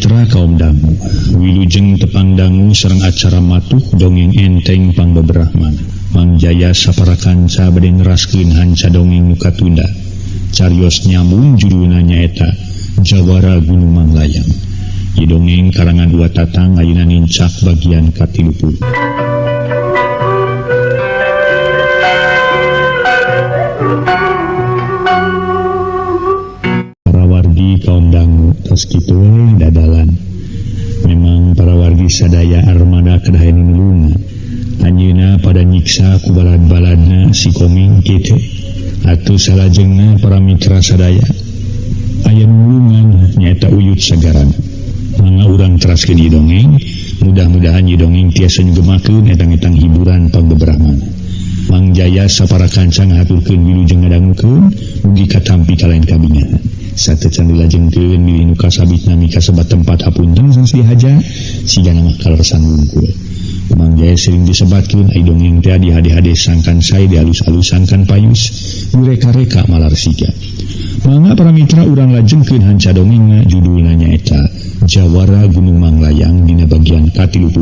mitra kaum dangu, wilujeng tepang dangu sareng acara matuh dongeng enteng pangbeberahman. Mang Jaya sapara kanca bade neraskeun hanca dongeng nu katunda. Carios nyambung judulna nyaeta Jawara Gunung Manglayang. Ieu dongeng karangan Dua Tatang ayeuna nincak bagian ka-30. Para wargi kaum dangu tos kitu we dadalan. Memang para wargi sadaya armada kedah nulungan. Anjeunna pada nyiksa ku balad-baladna si Koming kitu. Atuh salajengna para mitra sadaya aya nulungan nyaeta Uyut Sagarana. Mangga urang teraskeun ieu dongeng, mudah-mudahan ieu dongeng tiasa nyugemakeun etang-etang hiburan pangbeberahmana. Mang Jaya sapara kanca ngahaturkeun wilujeng ngadangukeun mugi katampi kalain kabingahan. Sateucan dilajengkeun bilih nu kasabit nami kasebat tempat hapunten sanes dihaja sigana mah kaleresan wungkul. Mang Jaya sering disebatkeun ai dongeng teh dihade-hade sangkan sae dialus-alus sangkan payus direka-reka malar siga. Mangga para mitra urang lajengkeun hanca dongengna judulna nyaeta Jawara Gunung Manglayang dina bagian ka-30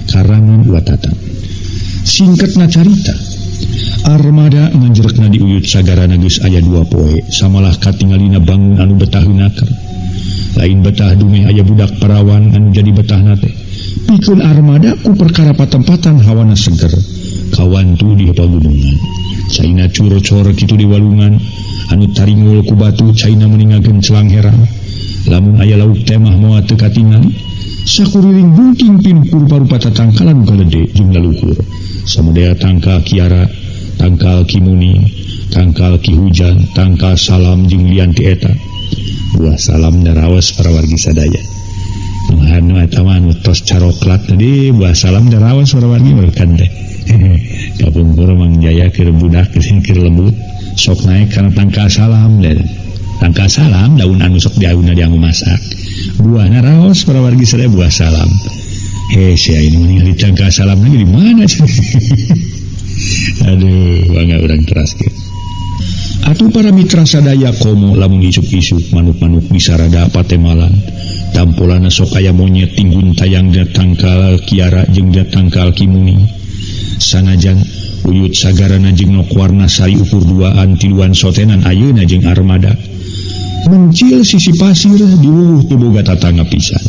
karangan Wa Tatang. Singkatna carita, armada nganjerekna di Uyut Sagarana geus aya 2 poe samalah katingalina bangun anu betah naker. Lain betah dumeh aya budak parawan anu jadi betahna teh. Pikeun armada ku perkara patempatan hawana seger kawantu di pagunungan. Caina curcor kitu di walungan anu taringul ku batu caina meningakeun celang herang. Lamun aya lauk teh mah moal teu katingali. Sakuriling bungking pinuh ku rupa-rupa tatangkalan galede jeung laluhur. Samodea tangkal kiara, tangkal kimuni, tangkal ki hujan, tangkal salam jeung lian ti eta. Buah salam daraos para wargi sadaya. Anu eta mah anu tos caroklat tadi buah salam daraos para wargi berkan teh. Kapungkur Mang Jaya keur budak keur lembut sok naik kana tangkal salam dan tangkal salam daun anu sok diauna dianggo masak. Buahna raos para wargi sadaya buah salam. Heh sia ini ningali tangkal salam lagi di mana sih? Aduh, bangga urang teraskeun. Atuh para mitra sadaya komo lamun isuk-isuk manuk-manuk bisa rada patemalan. Tampolana sok aya monyet tinggun tayang dina tangkal kiara jeung dina tangkal kimuni. Sanajan Uyut Sagarana jeung nok warna sari ukur duaan tiluan sotenan ayeuna jeung armada. Mencil sisi pasir diwuwuh teu boga tatangga pisan.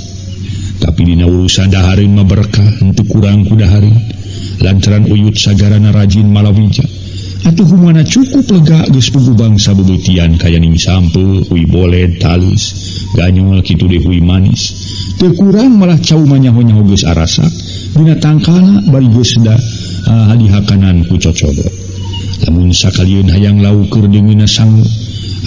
Tapi dina urusan dahareun mah berkah henteu kurang ku dahareun. Lantaran Uyut Sagarana rajin malawija. Atuh humana cukup lega geus puguh bangsa beubeutian kaya ning sampe, hui boled, talus, ganyol kitu deui hui manis. Teu kurang malah cau mah nyaho-nyaho geus arasak dina tangkalna bari geus da dihakanan ku cocodot. Lamun sakalieun hayang lauk keur deungeunna sangu,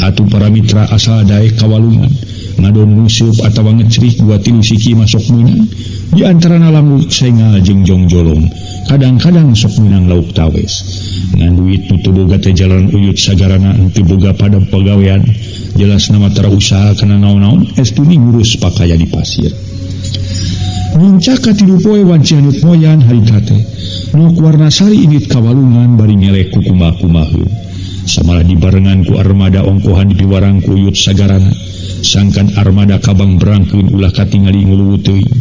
atuh para mitra asal daek ka walungan, ngadon nguseup atawa ngecrik 2-3 siki masuk meunang. Di antarana lamun sengal jeung jongjolong, kadang-kadang sok meunang lauk tawes. Ngan duit nu teu boga teh jalan Uyut Sagarana teu boga pada pagawean, jelas nama tara usaha kana naon-naon, estuni ngurus pakaya di pasir. Nincak ka 3 poe wanci hanut moyan harita teh. Nok warna sari init ka walungan bari ngelek ku kumaha-kumaheun. Samalah dibarengan ku armada ongkohan dipiwarang ku Uyut Sagarana. Sangkan armada kabang berangkeun ulah katingali nguluwut teuing.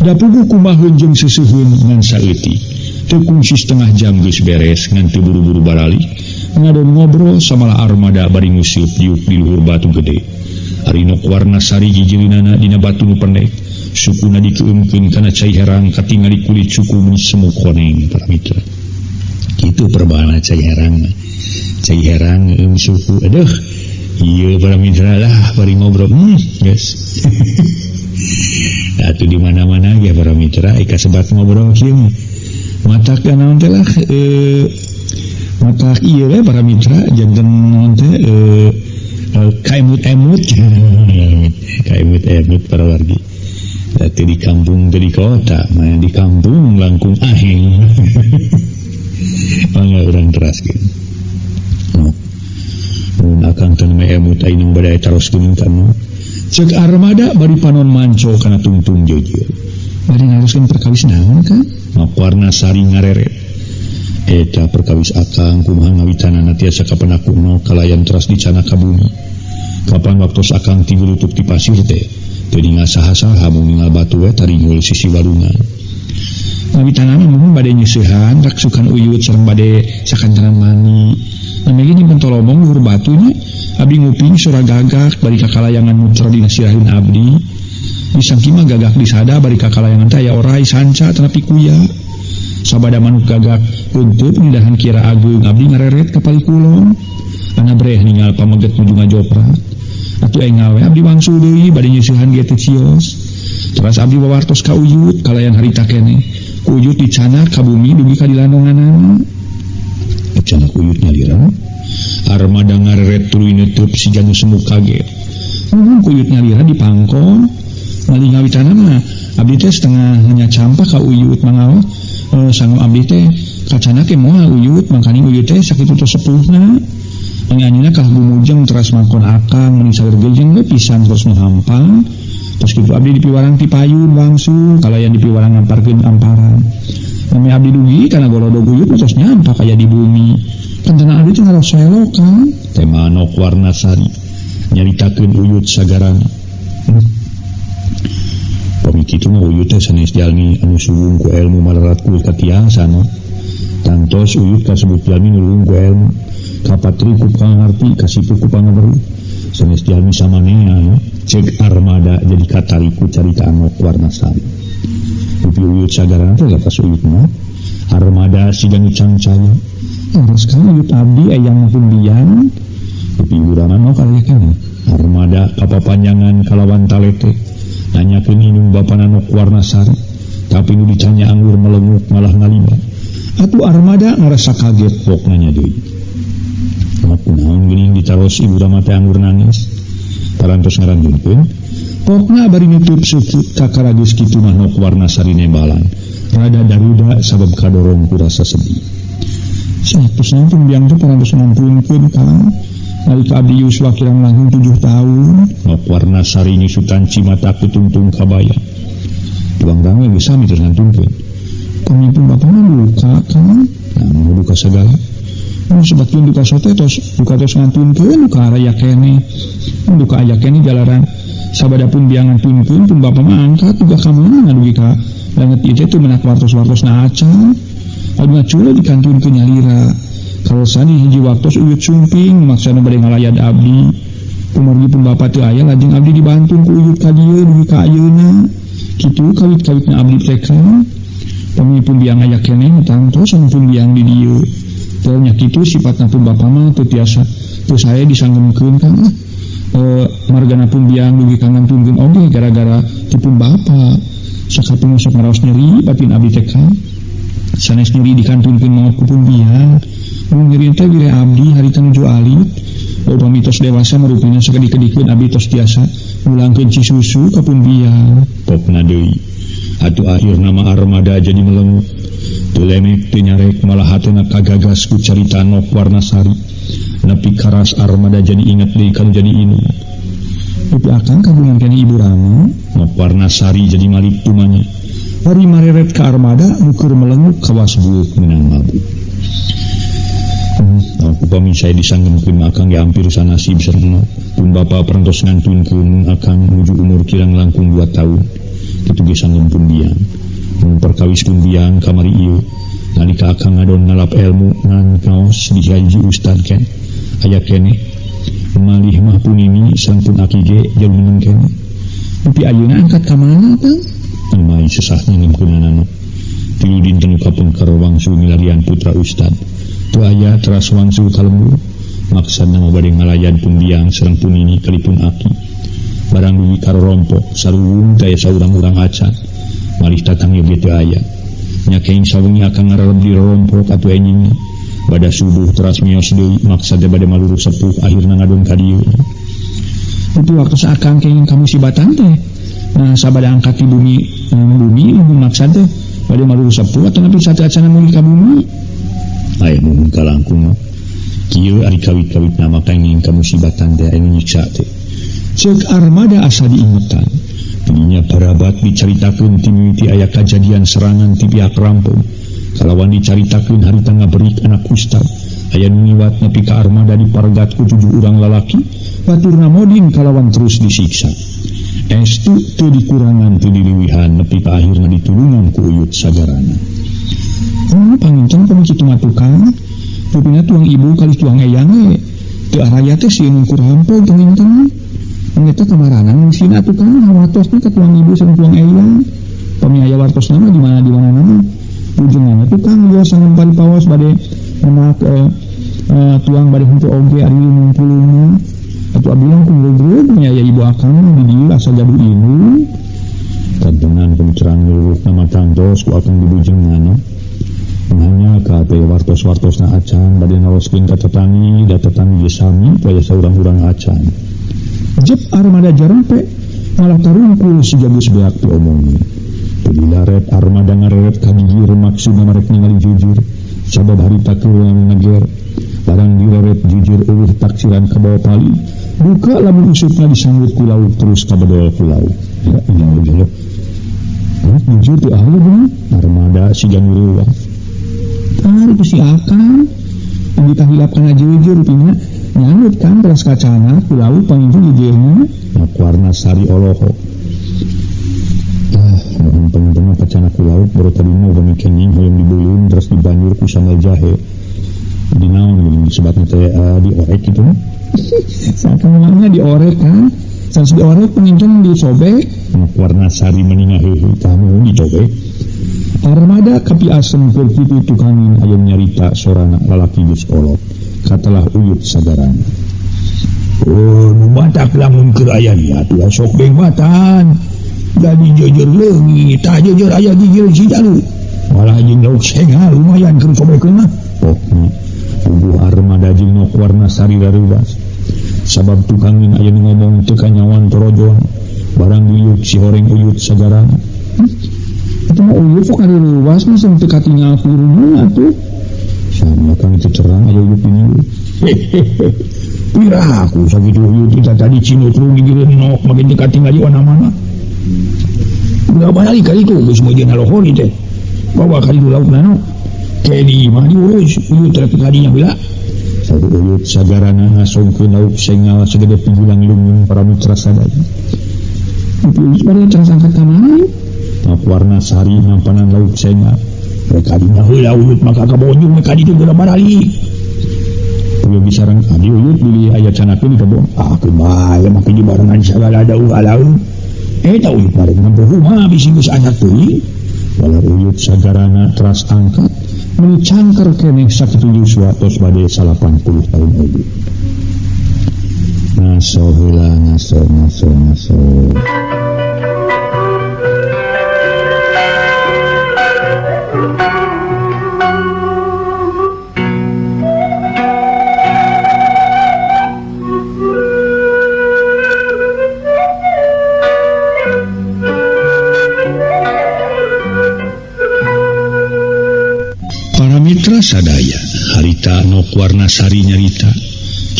Da puguh kumaheun jeung seseuheun ngan saeutik. Teu kungsi setengah jam geus beres ngan teu buru-buru baralik. Ngadon ngobrol samalah armada bari nguseup diuk di luhur batu gede. Ari nok warna sari jijilinana dina batu nu pendek. Sukuna dikeumkeun kana cai herang katingali kulit suku meni semu koneng para mitra. Kitu perbana cai herang mah. Cai herang suku aduh ieu para mitra lah bari ngobrol geus. Atuh di mana-mana ge para mitra ika sebat ngobrol kieu mah. Matak naon teh lah matak ieu we para mitra janten naon teh kaemut-emut. Kaemut-emut para wargi. Dati di kampung teh di kota, main di kampung langkung aheng. Mangga urang teraskeun. Mun akang teh mah emut aing bade taroskeun ka nu. Ceuk armada bari panon manco kana tungtung jeujeur. Bade naroskeun perkawis naon kan? Nok warna sari ngareret. Eta perkawis akang kumaha ngawitanana tiasa kapenaku no kalayan teras dicana ka bumi. Kapan waktos akang tigulutuk di pasir teh? Teu ningal saha-saha mung ningal batu we taringhul sisi walungan. Ngawitanana mun bade nyeusehan raksukan uyut sareng bade sakantenan mani. Nami ge nyimpen tolobong luhur batunya. Abdi nguping sora gagak bari kakalayangan muter dina siraheun abdi. Disangki mah gagak disada bari kakalayangan teh aya orai sanca tanapi kuya. Sabada manuk gagak runtut ngidahan kira ageung abdi ngareret ka palikulon. Ana breh ningal pameget nuju ngajoprak. Atuh engal we abdi wangsul deui bade nyeusehan ge teu cios. Teras abdi wawartos ka uyut kalayan harita keneh. Ku uyut dicanak ka bumi dugi ka dilandonganana. Dicanak uyut nyalira. Armada ngareret tuluy neuteub siga nu semu kaget. Nuhun ku uyut nyalira dipangkon. Malih ngawitana mah abdi teh setengah nya campak ka uyut mangawa sanggup abdi teh kacana ke moal uyut mangkaning uyut teh sakitu tos sepuhna. Anjeunna kalah gumujeng teras mangkon akang meni saeur gejeng we pisan terus nu hampang. Tos kitu abdi dipiwarang ti payun wangsul kalayan dipiwarang ngamparkeun amparan. Nami abdi dugi kana golodog uyut tos nyampak aya di bumi. Tentana abdi teh ngaroselo kan. Teh manok warna sari nyaritakeun uyut sagarana. Pami kitu mah uyut teh sanes jalmi anu suwung ku ilmu malarat ku katiasa no. Tangtos uyut kasebut jalmi nu luwung ku ilmu. Kapatri ku pangarti kasitu ku pangaberu. Sanes jalmi samanea no. Cek armada jadi katariku carita anu warna sari. Upi uyut sagarana teh lapas uyut mah. Armada siga nu cangcaya. Leres kan uyut abdi eyang pun biang. Upi urang mah karya keneh. Armada kapapanjangan kalawan talete. Nanyakeun indung bapana nok warna sari. Tapi nu dicanya anggur melenguk malah ngalima. Atuh armada ngarasa kaget pok nanya deui. Nok kunaon geuning ditaros ibu rama teh anggur nangis. Parantos ngaranjunkeun. Pokna bari nutup seukeut kakara geus kitu mah nok warna sari nembalan. Rada daruda sabab kadorong ku rasa sedih. Satos nangtung biang teh parantos ngampunkeun ka. Nalika abdi yuswa kirang langkung 7 tahun. Nok warna sari nyusutan cimata kutungtung kabaya. Tuang rame geus sami terus ngantunkeun. Pamipun bapa mah duka kan? Nah, duka sagala. Mun sebagian duka sote tos duka tos ngantunkeun duka araya keneh. Mun duka aya keneh jalaran sabada pun biang ngantunkeun pun bapa mah angkat duka ka mana dugi ka langet ieu teh teu menak wartos-wartos na acan. Anu ngacula dikantunkeun nyalira. Kalosani hiji waktos uyut sumping maksana bade ngalayad abdi. Kumargi pun bapa teu aya lajeng abdi dibantun ku uyut ka dieu dugi ka ayeuna. Kitu kawit-kawitna abdi teh kan. Pami pun biang aya keneh tangtos anu pun biang di dieu. Teu nya kitu sifatna pun bapa mah teu tiasa teu sae disanggemkeun kan. Margana pun biang dugi ka ngantunkeun oge gara-gara ti pun bapa. Sakapung sok ngaraos nyeri batin abdi teh kan. Sanes nyeri dikantunkeun maot ku pun biang. Mun nyeri teh wire abdi harita nuju alit. Upami tos dewasa marupina sakedik-kedikeun abdi tos tiasa ngulangkeun ci susu ka pun biang. Pokna deui. Atuh akhirna mah armada jadi melenguk. Teu lemek teu nyarek malah hatena kagagas ku carita nok warna sari. Nepi karas armada jadi inget deui kanu jadi indung. Upi akang kagungan keneh ibu rama. Nok warna sari jadi malik tumanya. Bari mareret ka armada nu keur melenguk kawas buuk meunang mabuk. Upami saya disanggemkeun mah akang ge hampir sanasib sareng pun bapa parantos ngantunkeun akang menuju umur kirang langkung 2 tahun. Kitu ge sanggem pun biang. Mun perkawis pun biang kamari ieu nalika akang ngadon ngalap ilmu ngan kaos di hiji ustad ken aya keneh malih mah pun ini sareng pun aki ge jauh meneng keneh. Tapi ayeuna angkat ka mana tang? Mai sesah nyangemkeunana. Tilu dinten kapungker wangsul milarian putra ustad. Tu aya teras wangsul ka lembur. Maksana mah bade ngalayan pun biang sareng pun ini kalipun aki. Barang dugi karorompok saruwung teh saurang-urang acan. Malih tatang ge teu aya. Nya keing sawengi akang ngararep di rorompok atuh enjingna. Bada subuh teras mios deui maksa teh bade maluruh sepuh akhirna ngadon ka dieu. Itu waktu akang kenging kamusibatan teh. Nah sabada angkat di bumi, bumi maksa teh bade maluruh sepuh atau nepi satu acana meuli ka bumi. Aya mun kalangkung kieu ari kawit-kawit nama kenging kamusibatan teh anu nyiksa teh. Ceuk armada asa diingetan. Dirinya parabat dicaritakeun ti mimiti aya kajadian serangan ti pihak rampung. Kalawan dicaritakeun harita ngaberik anak ustad. Aya nu ngiwat nepi ka armada dipargat ku 7 urang lalaki. Baturna modin kalawan terus disiksa. Estu teu dikurangan teu diliwihan nepi ka akhirna ditulungan ku Uyut Sagarana. Panginten pami kitu mah tukang, rupina tuang ibu kali tuang eyang we. Teu araya teh sieun ku rampog panginten. Eta kamarana ngusina atuh kang hawartosna ka tuang ibu sareng tuang eyang. Pami aya wartosna mah di mana nama. Ujunganna tukang ieu sangan paripaos bade menak tuang bade henteu oge ari ngumpulna. Atuh abdi langkung regreg nya aya ibu akang di dieu asa gaduh indung. Kadengan kumcerang lurukna mah tangtos ku akang dibujenganna. Hanya ka teh wartos-wartosna acan bade naroskeun ka tetangi da tetangi ge sami poe saurang-urang acan. Jep armada jarempe malah tarungkul si jagus beak diomongin. Teu dilaret armada ngareret ka gigir maksudna marek ningali jujur sabab harita keur ngeger. Barang direret jujur eueuh taksiran ka bawa pali. Buka lamun usupna disanggut ku lauk terus ka bedol ku lauk. Ya ilah ilah. Jujur teu aya bener armada siga nu reuang. Ari ku si akang ditah hilap kana jujur rupina nyangut kan teras kacana ku lauk panginten jujurna warna sari olohok. Ah, mohon panginten mah kacana ku lauk baru tadi mah upami kenying hoyong dibeuleum terus dibanjur ku sambal jahe. Di naon geuning disebatna teh diorek kitu mah. Sakamana diorek kan? Sanes diorek panginten disobek warna sari meni ngaheuheuh kamu dicobek. Armada kapi asem keur kitu tukangin aya nyarita sorana lalaki geus kolot. Katelah Uyut Sagarana. Oh, nu matak lamun keur aya niat ulah sok bengmatan. Jadi jujur leungit, tah jujur aya gigil si jalu. Malah jeung lauk sengal lumayan keur cobekeun mah. Pokna puguh armada jeung nok warna sari rareuwas. Sabab tukangin aya nu ngomong teu kanyawan torojon. Barang diuk si horeng Uyut Sagarana. Itu mah Uyut sok rareuwas mah teu katingal kuruna atuh. Sama kang teu cerang aya Uyut ini. Pira aku sakitu Uyut kita tadi cinut rugi gigireun nok makin teu katingal di mana-mana. Ulah balik kali itu geus mojeun halohori teh. Bawa kali itu lauk nano. Kedi mah diurus Uyut teh kadinya heula. Satu Uyut Sagarana ngasongkeun lauk sengal sagede pijulang lungung para mitra sadaya. Uyut bade teras angkat ka mana? Nok warna sari nampanan lauk sengal. Rek kadinya heula Uyut maka ka bonyung ka ditu geura barali. Uyut bisareng adi Uyut bilih aya canakeun di kebon. Ah kumaha mah di barengan sagala dauh alaun. Eta Uyut bareng nempo rumah bisi geus anyar teuing. Walau Uyut Sagarana teras angkat meuni cangker keneh sakitu yuswa tos bade 80 tahun oge. Ngaso heula ngaso ngaso ngaso. Mitra sadaya harita nok warna sari nyarita.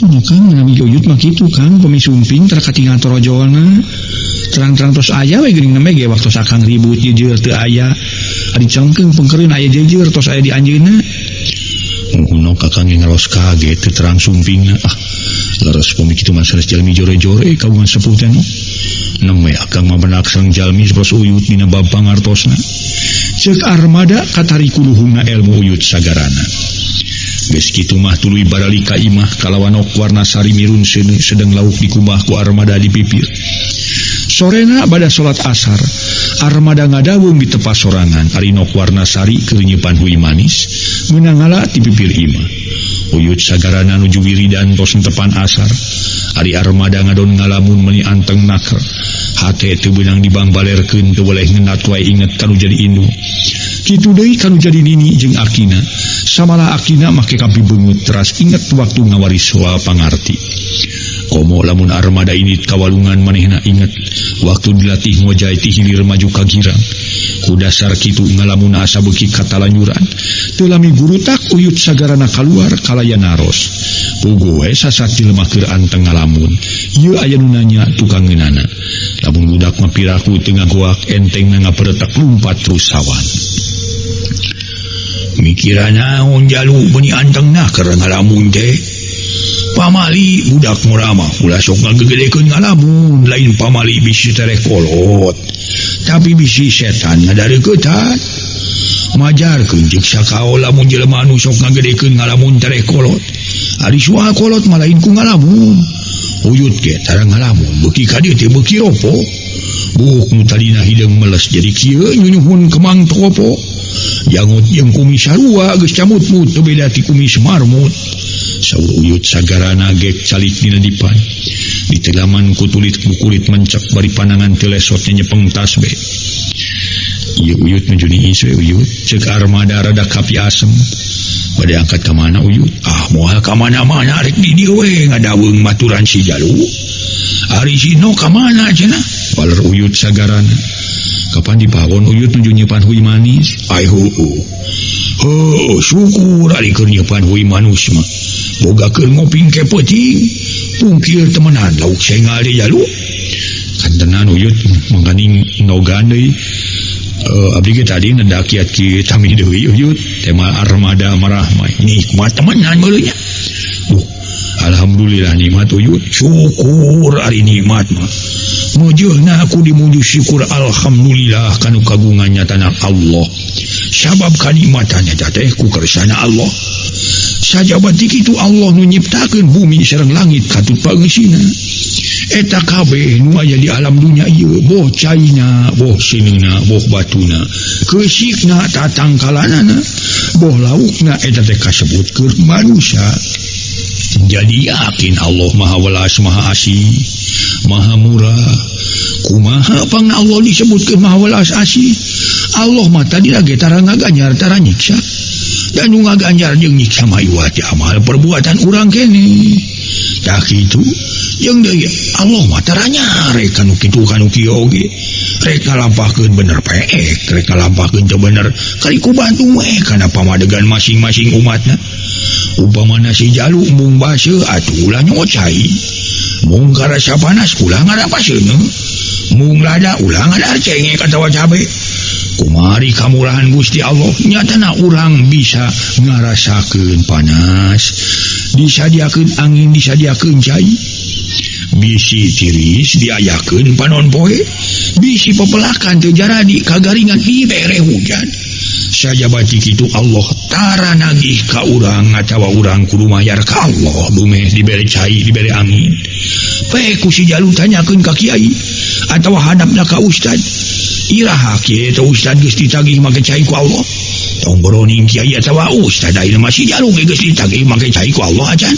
Tuh Kang nami Uyut mah kitu Kang pami sumping tara katingal torojolna. Terang-terang tos aya we geuning nembe ge waktu akang ribut jujur teu aya. Ari cengkeung pengkereun aya jujur tos aya di anjeunna. Muhun kakang ge ngaros kaget teu terang sumpingna. Ah, leres pami kitu mah sanes jalmi jore-jore kagungan sepuh teh no. Nembe akang mah benak sareng jalmi sapertos Uyut dina bab pangartosna. Ceuk armada katari kuluhungna ilmu Uyut Sagarana. Geus kitu mah tuluy barali ka imah kalawan ok warna sari mirun seuneu sedeng lauk dikumbah ku armada di pipir. Sorena bada salat asar, armada ngadawung di tepas sorangan ari nok warna sari keur nyeupan hui manis meunang ngala ti pipir imah. Uyut Sagarana nuju wiridan tos tepan asar. Ari armada ngadon ngalamun meuni anteng naker. Hate teu beunang dibangbalerkeun teu boleh ngenat wae inget kanu jadi indung. Kitu deui kanu jadi nini jeung akina. Samalah akina make kampi beungeut teras inget waktu ngawaris soal pangarti. Komo lamun armada ini kawalungan manehna inget waktu dilatih ngojay ti hilir maju ka girang. Ku dasar kitu ngalamun asa beuki katalanyuran. Teu lami gurutak Uyut Sagarana kaluar kalaya naros. Puguh we sasat jelema keur anteng ngalamun. Ieu aya nu nanya tukangeunana. Lamun budak mah piraku teu ngagoak entengna ngaperetek lumpat terus sawan. Mikiran naon jalu beuni antengna keur ngalamun teh. Pamali budak ngora mah ulah sok ngagegedekeun ngalamun, lain pamali bisi tereh kolot. Tapi bisi setan ngadareuketan. Majarkeun jeung sakaola lamun jelema anu sok ngagedekeun ngalamun tereh kolot. Ari suah kolot mah lain ku ngalamun. Uyut ge tara ngalamun beuki ka dieu teh beuki ropo. Buuk nu tadina hideung meles jadi kieu nyunyuhun kemang topo. Jangut jeung kumis sarua geus camut-mut teu beda ti kumis marmut. Saur Uyut sagarana gek calik dina dipan. Ditelaman ku tulit ku kulit mencek bari panangan teu lesot nyepeng tasbeh. Ieu Uyut nuju niis we Uyut, ceuk armada rada kapi asem. Bade angkat ka mana Uyut? Ah moal ka mana-mana rek di dieu we ngadaweung maturan si Jalu. Ari si No ka mana cenah? Waler Uyut sagarana. Kapan dipawon Uyut nuju nyeupan hui manis? Ai heueuh. Heueuh syukur ari keur nyeupan hui manus mah. Boga keur ngoping ke peuting. Pungkil temenan lauk sengal di Jalu. Kantenan Uyut mangkaning nogan deui. Abdi ge tadi nendak kiat kieu tami deui Uyut. Tema armada marah mah nikmat temenan meuleunya. Alhamdulillah nikmat Uyut. Syukur ari nikmat mah. Mujeuhna aku dimuju syukur alhamdulillah kanu kagungan nyatana Allah. Sabab kanikmatannya teh ku kersana Allah. Sajabat kitu Allah nu nyiptakeun bumi sareng langit katut pangeusina. Eta kabeh nu aya di alam dunya ieu boh caina, boh sineuna, boh batuna, keusikna tatangkalanana, boh laukna eta teh kasebut keur manusia. Jadi yakin Allah Maha Welas, Maha Asih, Maha Murah. Kumaha pang Allah disebutkeun Maha Welas Asih? Allah mah tadi lagi tara ngaganjar tara nyiksa. Dan nu ngaganjar jeung nyiksa mah iwat amal perbuatan urang keneh. Tah kitu jeung deui Allah mah tara nyare kanu kitu kanu kieu oge. Rek ngalampahkeun bener peek, rek ngalampahkeun teu bener kali ku bantu we kana pamadegan masing-masing umatna. Upamana si Jalu mung baseuh atuh ulah nyocai. Mung karasa panas ulah ngarapaseuneu. Mung lada ulah ngadar cengek atawa cabe. Kumari kamurahan Gusti Allah nyatana urang bisa ngarasakeun panas, disadiakeun angin, disadiakeun cai. Bisi tiris diayakeun panon poe, bisi pepelakan teu jaradi kagaringan dibere hujan. Sajabati kitu Allah tara nagih ka urang atawa urang kudu mayar ka Allah dumeh dibere cai dibere angin. Pe ku si Jalu tanyakeun ka kiai atawa hadapna ka ustad. Iraha kieu teh ustad geus ditagih make cai ku Allah. Tong boroning kiai atawa ustad ayeuna mah si Jalu ge geus ditagih make cai ku Allah acan.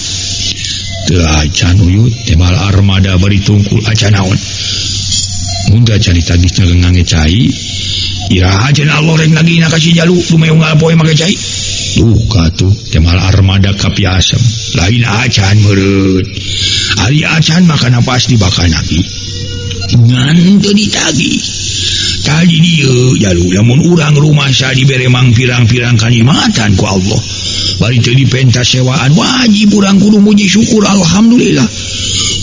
Teu acan Uyut teh armada bari tungkul acan naon. Mun teu acan ditagih ngange cai. Iraha cenah Allah rek nagihna ka si Jalu dumeh unggal poe make cai. Duka tuh temal armada kapiasem. Lain acan meureut. Ari acan makana pasti bakal nagih. Ngan teu ditagih. Tadi dieu Jalu lamun urang rumasa dibere mang pirang-pirang kanikmatan ku Allah. Bari teu dipenta sewaan wajib urang kudu muji syukur alhamdulillah.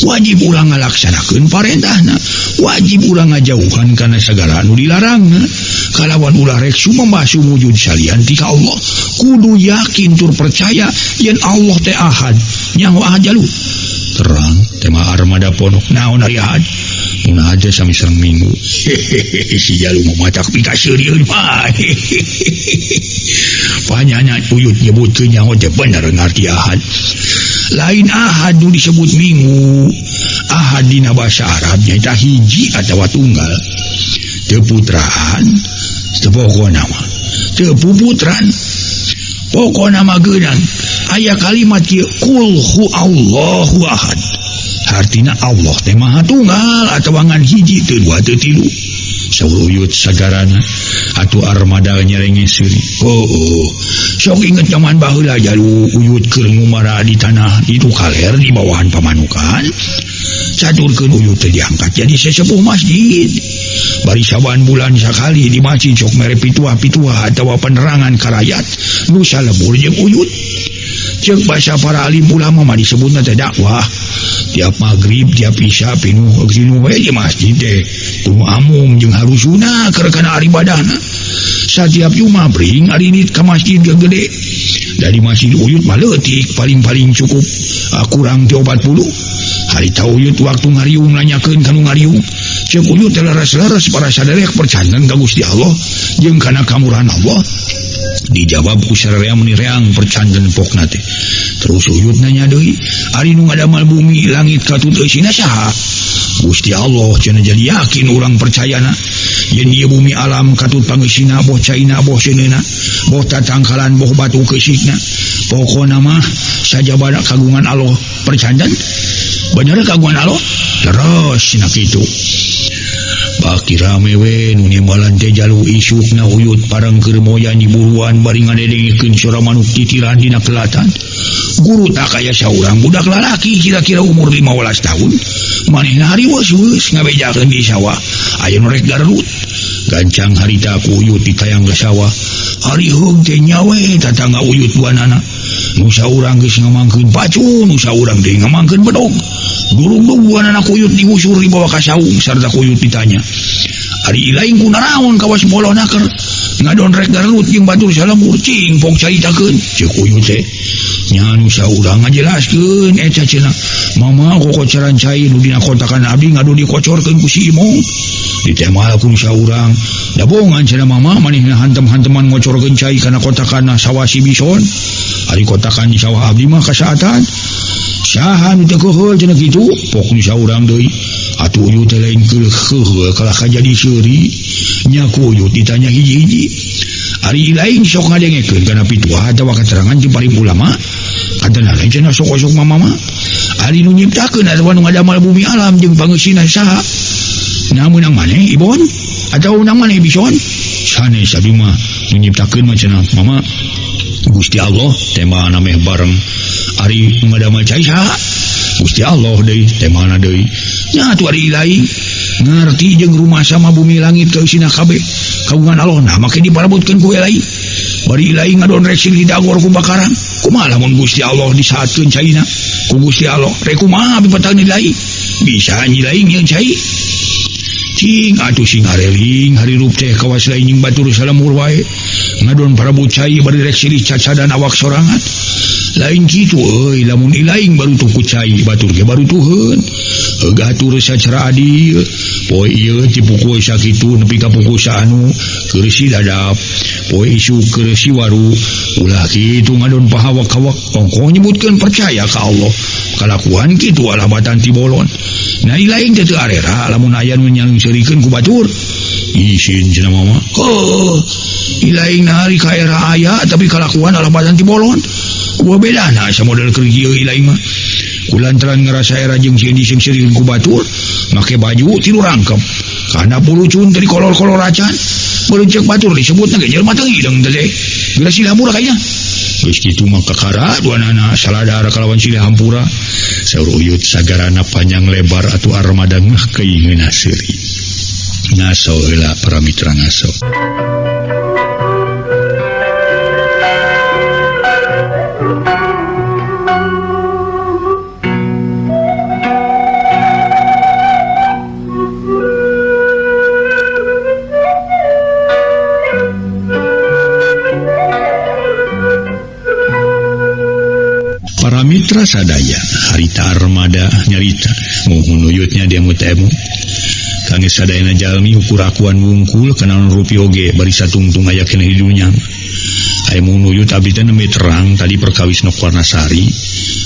Wajib urang ngalaksanakeun parentahna. Wajib urang ngajauhan kana sagala anu dilarangna. Kalawan ulah rek sumembah sumujud salian ti ka Allah. Kudu yakin tur percaya yen Allah teh ahad. Nyaho ahad Jalu. Terang tema armada ponok naon ari ahad. Mun aja sami sareng minggu. Hehehe si Jalu mah matak pikaseurieun mah. Panyanya Uyut nyebutkeun nyaho teh bener ngarti ahad. Lain ahad nu disebut minggu. Ahad dina bahasa Arab nyaeta hiji atawa tunggal. Teu putraan, teu pokona mah. Teu puputran. Pokona mah geunang aya kalimat kieu qul hu Allahu ahad. Hartina Allah teh maha tunggal atawa ngan hiji teu dua teu tilu. Saur Uyut sagarana atuh armada nyerenge seuri. Heueuh. Sok inget zaman baheula Jalu Uyut keur ngumara di tanah itu kaler di bawahan pamanukan. Caturkeun Uyut teh diangkat jadi sesepuh masjid. Bari saban bulan sakali di masjid sok mere pituah-pituah atawa penerangan ka rakyat nu salebur jeung Uyut. Ceuk basa para alim ulama mah disebutna teh dakwah. Tiap maghrib, tiap isya pinuh pinuh we di masjid teh. Kudu amung jeung harusuna keur kana ibadahna. Satiap Jumat bring ari ka masjid gede. Dari masih uyut mah leutik paling-paling cukup kurang ti 40. Harita uyut waktu ngariung nanyakeun ka nu ngariung. Ceuk uyut teh leres-leres para saderek percanten ka Gusti Allah jeung kana kamurahan Allah. Dijawab ku sararea meuni reang percanten pokna teh. Terus uyut nanya deui, ari nu ngadamal bumi langit katut eusina saha? Gusti Allah cenah jadi yakin urang percayana. Yen ieu bumi alam katut pangeusina boh caina boh seuneuna, boh tatangkalan boh batu keusikna. Pokona mah sajabana kagungan Allah percanten. Bener kagungan Allah? Terus cenah kitu. Baki rame we nu nimbalan teh jalu isukna uyut parang keur moyan di buruan bari ngadedengkeun sora manuk titiran dina kelatan. Guru tak kaya saurang budak lalaki kira-kira umur 15 tahun. Manehna hariweus ngabejakeun di sawah. Aya nu rek garut. Gancang harita ku uyut ditayang ka sawah. Ari heug teh nyawe tatangga uyut duanana. Nu saurang geus ngamangkeun pacu, nu saurang deui ngamangkeun bedog. Durung-durung duanana ku uyut digusur dibawa ka saung sarta ku uyut ditanya. Ari ilaing ku naraon kawas boloh naker. Ngadon rek garut jeung batur salembur cing pok caritakeun. Ceuk uyut teh. Nya nu saurang ngajelaskeun eta cenah. Mama kokocoran cai nu dina kotakan abdi ngadu dikocorkeun ku si Imong. Ditemal ku nu saurang. Dabongan cenah mama manehna hantem-hanteman ngocorkeun cai kana kotakan sawah si Bison. Ari kotakan di sawah abdi mah kasaatan. Saha nu teu keuheul cenah kitu? Pok nu saurang deui. Atuh uyut teh lain keuheul kalah kajadi seuri. Nya ku uyut ditanya hiji-hiji. Ari lain sok ngadengekeun kana pituah atawa katerangan jeung paling ulama. Katana lain cenah sok-sok mama mah. Ari nu nyiptakeun atawa nu ngadamal bumi alam jeung pangeusina saha? Nah meunang maneh Ibon atawa meunang maneh Bison? Sanes abdi mah nu nyiptakeun mah cenah mama Gusti Allah temana meh bareng. Ari nu ngadamal cai saha? Gusti Allah deui temana deui. Nya atuh ari lain ngarti jeung rumah sama bumi langit kaeusina kabeh kagungan Allah nah make diparabutkeun ku lain. Bari lain ngadon rek silih dagor ku bakaran. Kumaha lamun Gusti Allah disaatkeun caina ku Gusti Allah rek kumaha pipatang lain bisa nyi lain jeung cai. Cing atuh sing areling harirup teh kawas lain jeung batur salamur wae ngadon parabut cai bari rek silih cacadan awak sorangan. Lain kitu euy lamun ilaing baru tuh ku cai batur ge baru tuheun. Heug atur sacara adil. Poe ieu ti pukul sakitu nepi ka pukul saanu keur si dadap. Poe isuk keur si waru. Ulah kitu ngadon pahawak-hawak ongkoh nyebutkeun percaya ka Allah. Kalakuan kitu alabatan ti bolon. Nah ilaing teh teu arera lamun aya nu nyangseurikeun ku batur. Isin cenah mama. Heuh. Ilaing hari ka era aya tapi kalakuan alabatan ti bolon. Kumaha bedana samodel keur ieu ilaing mah. Kulantaran ngarasa era jeung sieun disengseurikeun ku batur, make baju tilu rangkep. Kana pulucun teh dikolor-kolor acan. Beureum batur disebutna ge jelema teu hideung teh. Geus silih hampura kayana. Geus kitu mah kakara duanana saladar kalawan silih hampura. Saur uyut sagarana panjang lebar atuh armada ngeh keingeuna seuri. Ngaso heula para mitra ngaso. Para mitra sadaya harita armada nyarita muhun uyutnya diemut-emut. Kangge sadayana jalmi ukur akuan wungkul kana rupi oge bari satungtung aya keneh di dunya. Aya mun uyut abdi teh nembe terang tadi perkawis Nok Warnasari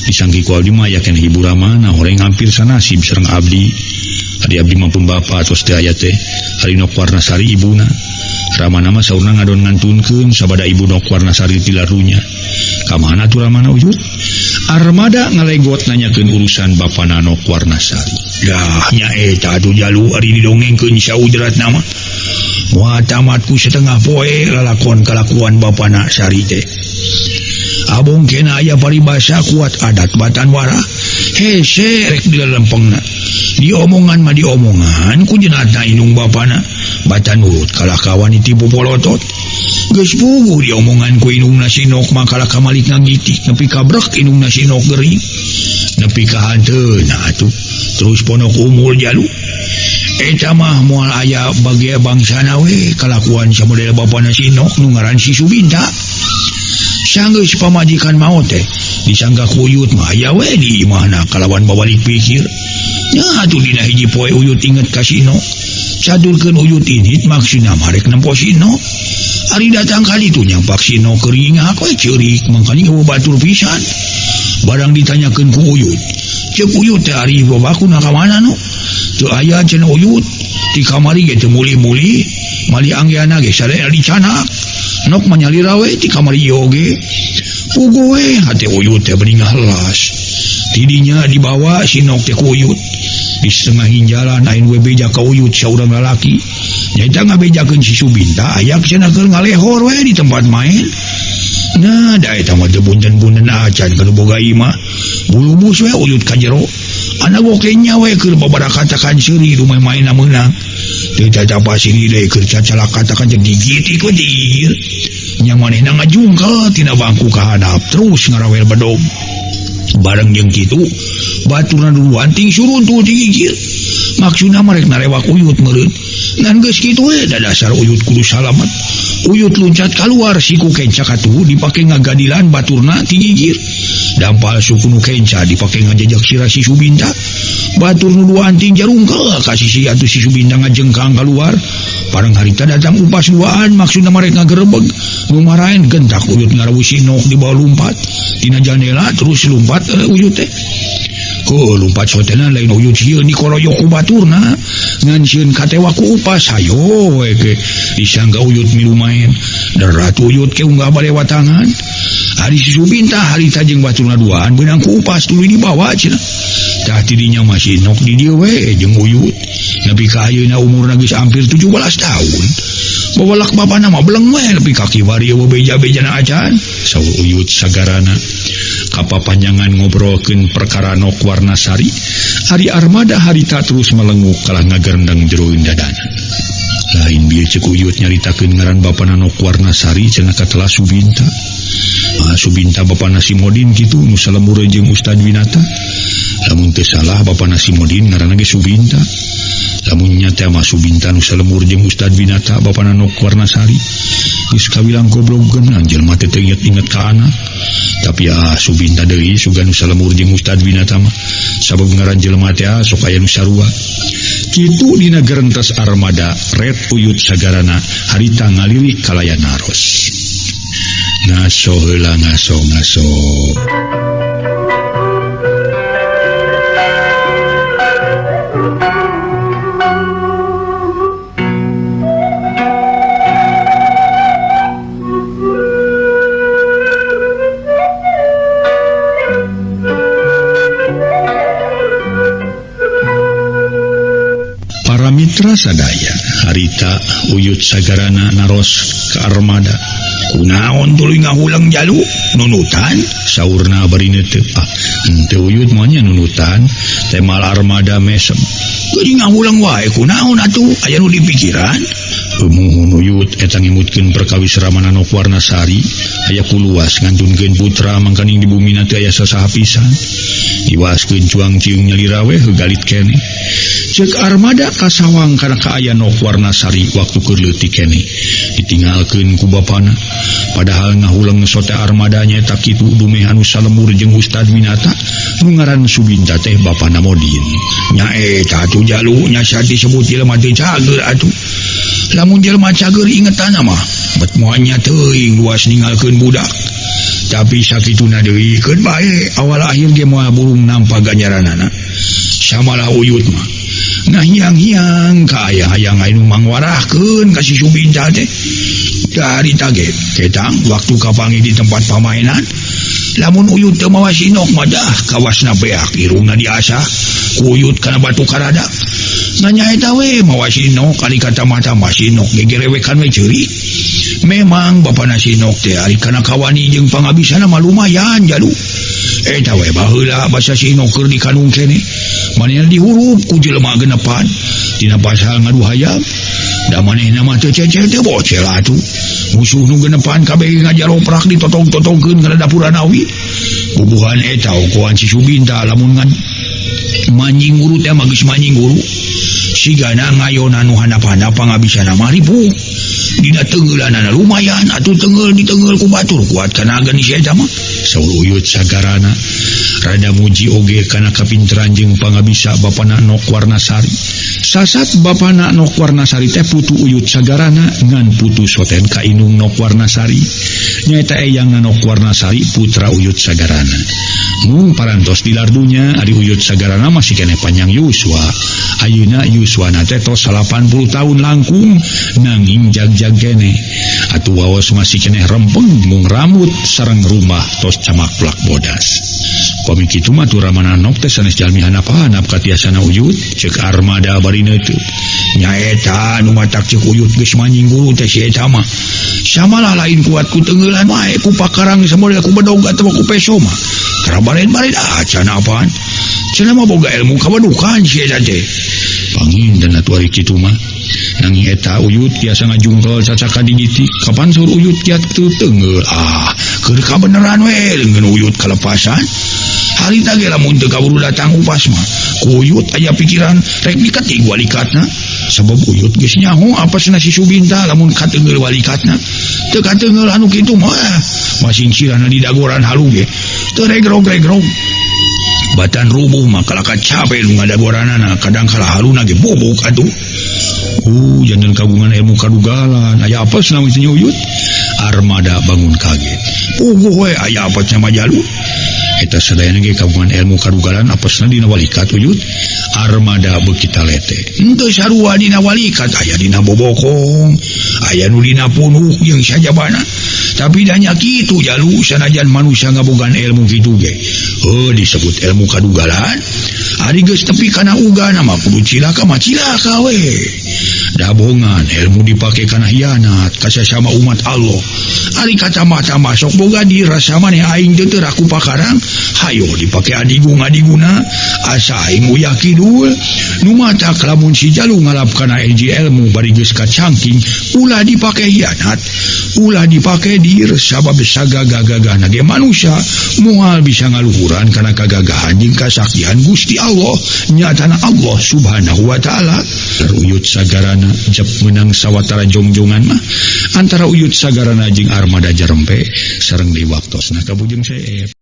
disangki ku abdi mah aya keneh ibu ramana horeng hampir sanasib sareng abdi. Adi abdi mah pun bapa atos teu aya teh ari Nok Warnasari ibuna. Ramana mah saurna ngadon ngantunkeun sabada ibu Nok Warnasari tilarunya. Kamana tuh Ramana uyut? Armada ngalegot nanyakeun urusan bapana Nok Warnasari. Dah nya eta atuh jalu ari didongengkeun saujrat nama. Moal tamat ku setengah poe lalakon kalakuan bapana Sari teh. Abong kena aya paribasa kuat adat batan wara. Hese rek dilelempengna. Diomongan mah diomongan ku jenatna indung bapana. Batan nurut kalah kawan ditipu polotot. Geus puguh diomongan ku indungna si Nok mah kalah kamalik ngagitik nepi ka brek indungna si Nok gering. Nepi ka hanteuna atuh. Terus ponok umul jalu. Eta mah moal aya bagi bangsana we kalakuan samodel bapana si Nok nu ngaran si Subinta. Sanggeus pamajikan maot teh disangga ku Uyut mah aya we di imahna kalawan babalik pikir. Nya atuh dina hiji poe Uyut inget ka si Nok. Cadurkeun Uyut init maksudna mah rek nempo si Nok. Ari datang kali itu nyampak si Nok keur ngingak we ceurik mangkani eueuh batur pisan. Barang ditanyakeun ku Uyut. Ceuk Uyut teh ari babakuna ka mana nu? Teu aya cenah Uyut. Ti kamari ge teu mulih-mulih, mali anggeana ge sadaya dicanak. Nok manyalira we ti kamari ieu oge. Puguh we hate Uyut teh bening ngahelas. Tidinya dibawa si Nok teh ku Uyut. Di setengah jalan ain we beja ka Uyut saurang lalaki. Nyaeta ngabejakeun si Subinta aya cenah keur ngalehor we di tempat main. Nah, da eta mah teu bunten-bunten acan kana boga imah. Bulumus we Uyut ka jero. Anak oke nya we keur babarakatakan seuri dumeh maenna meunang. Teu cacapa sini deui keur cacalakatakan jeung digitik we digigir. Nya manehna ngajungkel tina bangku ka handap terus ngarawel bedog. Bareng jeung kitu baturna duluan ting suruntuh digigir. Maksudna mah rek narewak Uyut meureun. Ngan geus kitu we da dasar Uyut kudu salamet. Uyut luncat kaluar siku kenca katuhu dipake ngagadilan baturna ti gigir. Dampal suku nu kenca dipake ngajejak sirah si Subinta. Batur nu duaan ting jarungkel ka sisi atuh si Subinta ngajengkang kaluar. Parang harita datang upas duaan maksudna mah rek ngagerebeg. Nu maraen gentak Uyut ngarawuh si Nok dibawa lumpat tina jandela terus lumpat Uyut teh. Heuh lumpat sotena lain Uyut sieun dikoroyok ku baturna ngan sieun katewa ku upas hayo we ge disangka Uyut milu maen. Derat Uyut ke unggah bade watangan. Ari si Subinta harita jeung baturna duaan beunang ku upas tuluy dibawa cenah. Tah tidinya mah si Nok di dieu we jeung Uyut. Nepi ka ayeuna umurna geus hampir 17 tahun. Bawalak bapana mah beleng we nepi ka kiwari eueuh beja-bejana acan. Saur Uyut sagarana. Kapapanjangan ngobrolkeun perkara Nok Warnasari, ari armada harita terus melenguk kalah ngagerendeng jeroeun dadana. Lain bieu ceuk Uyut nyaritakeun ngaran bapana Nok Warnasari cenah katelah Subinta. Ah, Subinta bapana si Modin kitu nu salemur jeung Ustad Winata. Lamun teu salah bapana si Modin ngaranna ge Subinta. Lamun nya teh mah Subinta nu salemur jeung Ustad Winata bapana Nok Warnasari. Geus kawilang goblok geunang jelema teh teu inget-inget ka anak. Tapi ah Subinta deui sugan nu salemur jeung Ustad Winata mah sabab ngaran jelema teh sok aya nu sarua. Kitu dina gerentes armada ret Uyut sagarana harita ngalirik kalayan naros. Ngaso heula ngaso ngaso. Para mitra sadaya harita Uyut sagarana naros ka armada. Kunaon tuluy ngahulang jalu nunutan saurna bari teu. Ah henteu Uyut mah nya nunutan temal armada mesem. Geuning ngahulang wae kunaon atuh aya nu dipikiran. Muhun Uyut eta ngimutkeun perkawis Ramana Nok Warnasari aya kuluas ngantunkeun putra mangkaning di bumina teu aya sasaha pisan. Diwaskeun cuang ciung nyalira we heugalit keneh. Ceuk armada kasawang kana kaayaan Nok Warnasari waktu keur leutik keneh. Ditinggalkeun ku bapana. Padahal ngahuleng sote armada nyaeta kitu dumeh anu salemur jeung Ustad Winata nu ngaran Subinta teh bapana Modin. Nya eta atuh jalu nya disebut jelema teu cager atuh. Lamun jelema cager ingetanna mah bet moal nya teuing luas ninggalkeun budak. Tapi sakituna deui keun bae awal akhir ge moal burung nampa ganjaranana. Samalah Uyut mah ngahiang-hiang ka aya hayang anu mangwarahkeun ka si Subinta teh. Dari tage ketang waktu kapanggih di tempat pamainan lamun Uyut teu mawa si Nok mah dah kawasna beak irungna diasah ku Uyut kana batu karada. Nanya eta we mawa si Nok kali kata mata mah si Nok gegerewekan we ceurik. Memang bapana si Nok teh ari kana kawani jeung pangabisana mah lumayan jalu. Eta we baheula basa si Nok keur dikandung keneh manehna dihurup ku jelema genepan tina pasal ngadu hayam. Da manehna mah teu cecel teu bocel atuh. Musuh nu genepan kabeh ngajaroprak ditotong-totongkeun kana dapuran awi. Bubuhan eta okoan si Subinta lamun ngan manjing guru teh mah geus manjing guru. Sigana ngayona nu handap-handap pangabisana mah ripuh. Dina teungeulanana lumayan atuh teungeul diteungeul ku batur kuat kana geuning si eta mah. Saur Uyut Sagarana rada muji oge kana kapinteran jeung pangabisa bapana Nok Warnasari. Sasat bapana Nok Warnasari teh putu Uyut Sagarana ngan putu soten ka indung Nok Warnasari. Nyaeta eyangna Nok Warnasari putra Uyut Sagarana. Mung parantos di lardunya ari Uyut Sagarana masih keneh panjang yuswa. Ayeuna yuswana teh tos 80 tahun langkung nanging jag-jag keneh. Atuh waos masih keneh rempeng mung rambut sareng rumah tos camak plak bodas. Pami kitu mah tuh Ramana Nok teh sanes jalmi hanap-hanap katiasana Uyut ceuk Armada bari neuteut. Nyaeta nu matak ceuk Uyut geus manjing guru teh si eta mah. Samalah lain kuat ku teungeulan wae ku pakarang samodel ku bedog atawa ku peso mah. Tara baren-baren acan apaan. Cenah mah boga ilmu kabadukan si eta teh. Panginten atuh ari kitu mah. Nanging eta Uyut tiasa ngajungkel cacaka digitik. Kapan saur Uyut kiat teu teungeul? Ah, keur kabeneran we leungeun Uyut kalepasan. Harita ge lamun teu kaburu datang upas mah. Ku Uyut aya pikiran rek diketik walikatna. Sabab Uyut geus nyaho apasna si Subinta lamun kateungeul walikatna. Teu kateungeul anu kitu mah masing cirana di dagoran halu ge. Teu regrog-regrog. Batan rubuh mah kalaka capek nu ngadagoranana kadang kala haluna ge bubuk atuh. Jangan kagungan ilmu kadugalan. Aya apa senang nya Uyut? Armada bangun kaget. Puguh we aya apa nya majalu? Eta sadayana ge kagungan ilmu kadugalan apesna dina walikat Uyut. Armada beuki talete. Henteu sarua dina walikat aya dina bobokong, aya nu dina punuk jeung sajabana. Tapi da nya kitu jalu sanajan manusia ngabogaan ilmu kitu ge. Heuh disebut ilmu kadugalan. Ari geus tepi kana ugana mah kudu cilaka mah cilaka we. Dabongan ilmu dipake kana hianat ka sasama umat Allah. Ari kacamata sok boga dirasa maneh aing teu teu ku pakarang, hayo dipake adigung-adiguna asa aing uyah kidul. Nu matak lamun si jalu ngalap kana hiji ilmu bari geus kacangking ulah dipake hianat, ulah dipake dir sabab sagagah-gagahna ge manusia moal bisa ngaluhuran kana kagagahan jeung kasaktian Gusti Allah nyatana Allah Subhanahu wa taala. Uyut Sagarana jep menang sawatara jongjongan mah antara Uyut Sagarana jeung Armada Jarempe sareng di waktosna kabujeng seep.